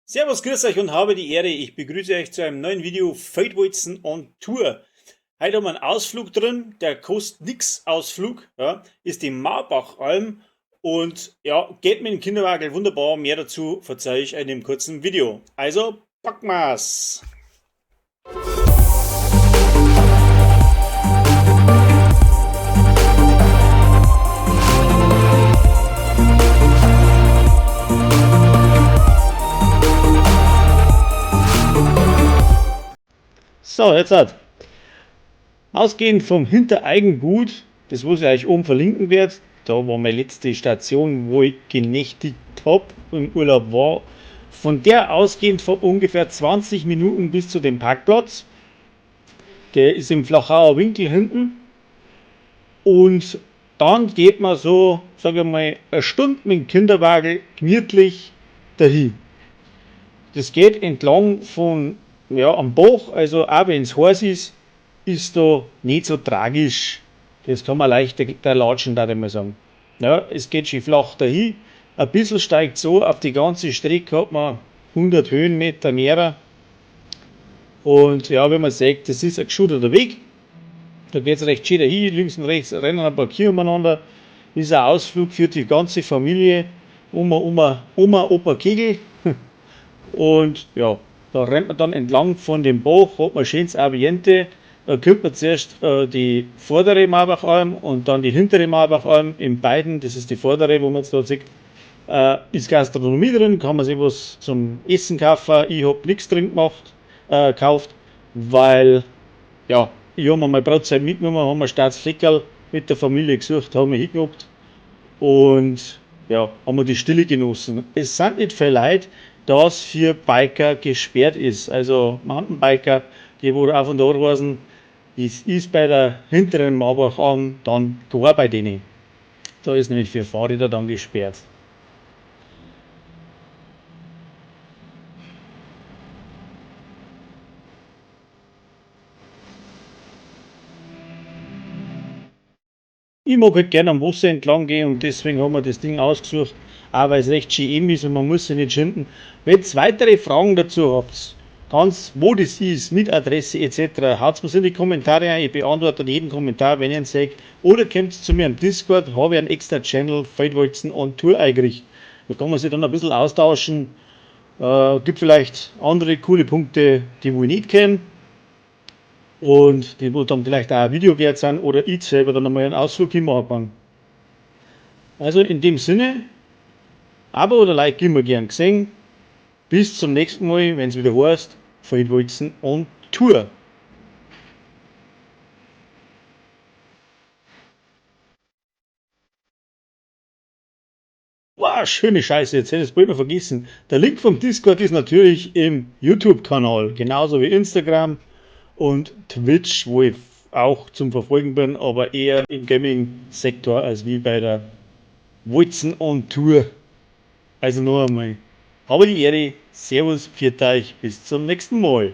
Servus, grüß euch und habe die Ehre. Ich begrüße euch zu einem neuen Video Feldwalzen on Tour. Heute haben wir einen Ausflug drin, der kostet nix Ausflug, ja, ist die Marbachalm und ja, geht mit dem Kinderwagen wunderbar. Mehr dazu verzeih ich in dem kurzen Video. Also, packen wir's! So, jetzt hat. Ausgehend vom Hintereigengut, das was ich euch oben verlinken werde, da war meine letzte Station, wo ich genächtigt hab, im Urlaub war. Von der ausgehend von ungefähr 20 Minuten bis zu dem Parkplatz. Der ist im Flachauer Winkel hinten. Und dann geht man so, sag ich mal, eine Stunde mit dem Kinderwagen gemütlich dahin. Das geht entlang von, ja, am Bach, also auch wenn's heiß ist, ist da nicht so tragisch. Das kann man leicht da latschen, da ich mal sagen. Ja, es geht schön flach dahin. Ein bisschen steigt so, auf die ganze Strecke hat man 100 Höhenmeter mehr. Und ja, wie man sieht, das ist ein geschulter Weg. Da geht's recht schön dahin, links und rechts rennen ein paar Kühe umeinander. Ist ein Ausflug für die ganze Familie. Oma, Oma, Oma, Opa, Kegel. Und ja, da rennt man dann entlang von dem Bach, hat man schönes Ambiente. Da kommt man zuerst die vordere Marbachalm und dann die hintere Marbachalm. In beiden, das ist die vordere, wo man jetzt da sieht, ist Gastronomie drin, kann man sich was zum Essen kaufen. Ich hab nix drin gekauft, weil, ja, ich hab mir meine Brotzeit mitgenommen, haben wir Staatsfleckerl mit der Familie gesucht, haben wir hingehabt und ja, haben wir die Stille genossen. Es sind nicht viele Leute, dass für Biker gesperrt ist. Also Mountainbiker, die wo auf und an reisen, das ist bei der hinteren Marbachalm dann gar bei denen. Da ist nämlich für Fahrräder dann gesperrt. Ich mag halt gerne am Wasser entlang gehen und deswegen haben wir das Ding ausgesucht, auch weil es recht schön eben ist und man muss sich nicht schinden. Wenn ihr weitere Fragen dazu habt, ganz wo das ist, mit Adresse et cetera, haut's mir's in die Kommentare ein, ich beantworte jeden Kommentar, wenn ihr ihn seht. Oder kommt zu mir am Discord, habe ich einen extra Channel Feldwalzen on Tour eingerichtet. Da kann man sich dann ein bisschen austauschen, gibt vielleicht andere coole Punkte, die wo ich nicht kenne. Und die wo dann vielleicht auch ein Video wert sind oder ich selber dann einmal einen Ausflug hinmachen kann. Also in dem Sinne, Abo oder Like immer gern gesehen. Bis zum nächsten Mal, wenn's wieder heißt, Feldwalzen on Tour. Wow, schöne Scheiße, jetzt hätte ich es bald noch vergessen. Der Link vom Discord ist natürlich im YouTube-Kanal, genauso wie Instagram und Twitch, wo ich auch zum Verfolgen bin, aber eher im Gaming-Sektor als wie bei der Walzen on Tour. Also noch einmal, habe die Ehre, Servus, pfiat euch, bis zum nächsten Mal.